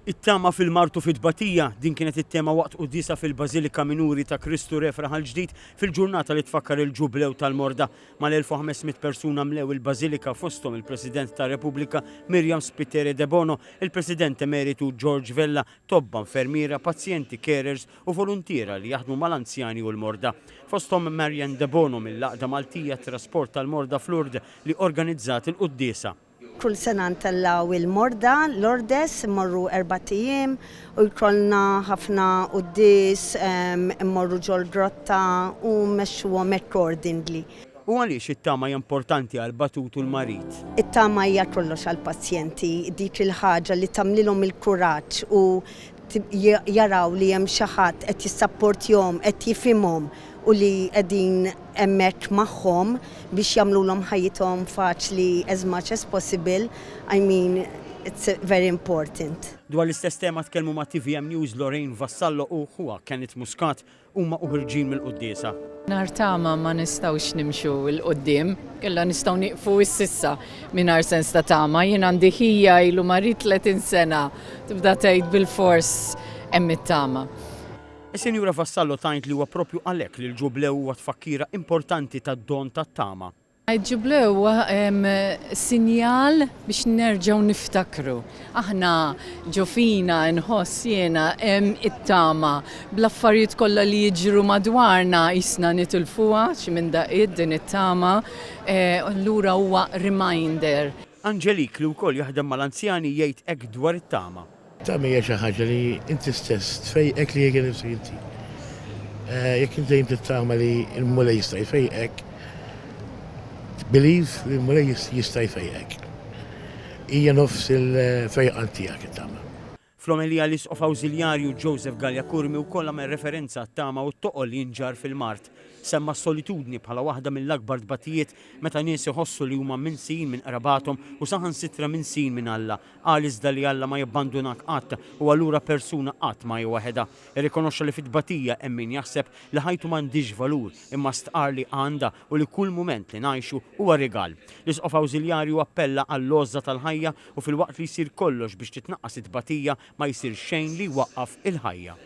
It-tama fil-mard u fit-tbatija, din kienet it-tema waqt quddiesa fil-Bażilika Minuri ta' Kristu Re f'Raħal Ġdid fil-ġurnata li tfakkar il-Ġublew tal-Morda. Mal-1,500 persuna mlew il-Bażilika fosthom il-President tar-Repubblika Myriam Spiteri Debono, il-President Emeritu George Vella, tobba, infermiera, pazjenti, carers u voluntiera li jaħdmu mal-anzjani u l-morda. Fosthom Marianne Debono mill-Għaqda Maltija Trasport tal-Morda f'Lourdes li organizzat il-quddiesa. Kull sena ntellgħu il-morda, Lourdes, immorru erbat ijiem u jkollna ħafna quddies, immorru ġol-grotta u mmexxuhom accordingly. U għaliex it-tama hija importanti għall-batut u l-marid? It-tama hija kollox għall-pazjenti, dik il-ħaġa li tagħmlilhom il-kuraġġ u jaraw li hemm xi ħadd qed jissapportjahom, qed jifhimhom u li qegħdin hemmhekk magħhom biex jagħmlulhom ħajjithom faċli as much as possible, I mean it's very important. Dwar l-istess tema tkellmu ma' TVM News Lorraine Vassallo u ħuha Kenneth Muscat huma u ħirġin mill-quddiesa. Mingħajr tama ma nistgħux nimxu 'l quddiem, kella nistgħu nieqfu ississa mingħajr sens ta' tama. Jien għandi ħija ilu marid 30 sena, tibda tgħid bilfors hemm it-tama. Is-Sinjura Vassallo tgħid li huwa proprju għalhekk li l-Ġublew huwa tfakkira importanti tad-don tat-tama. Il-Ġublew huwa sinjal biex nerġgħu niftakru. Aħna ġo fina nħoss jiena hemm it-tama. Bl-affarijiet kollha li jiġru madwarna qisna nitilfuha xi minn daqqiet din it-tama, allura huwa reminder. Angelique li wkoll jaħdem mal-anzjani jgħid hekk dwar it-tama. Tama hija xi ħaġa li inti stess tfejqek lilek innifsek inti. Jekk inti dejjem tittama li l-Mulej jista' jfejqek, believe li l-Mulej jista' jfejqek. Hija nofs il-fejqan tiegħek it-tama. Fl-omelija l-Isqof Awżiljarju Joseph Galea Curmi wkoll għamel referenza għat-tama u t-toqol li jinġarr fil-mard. Semma s-solitudni bħala waħda mill-akbar tbatijiet meta nies iħossu li huma minsijin minn qrabathom u saħansitra minsijin minn Alla. Qal iżda li Alla ma jabbandunak qatt u allura persuna qatt ma hi waħedha. Irrikonoxxa li fit-tbatija hemm min jaħseb li ħajtu m'għandhiex valur imma stqarr li għandha u li kull mument li ngħixu huwa rigal. L-Isqof Awżiljarju appella għall-għożża tal-ħajja u filwaqt li jsir kollox biex titnaqqas it-tbatija ma jsir xejn li jwaqqaf il-ħajja.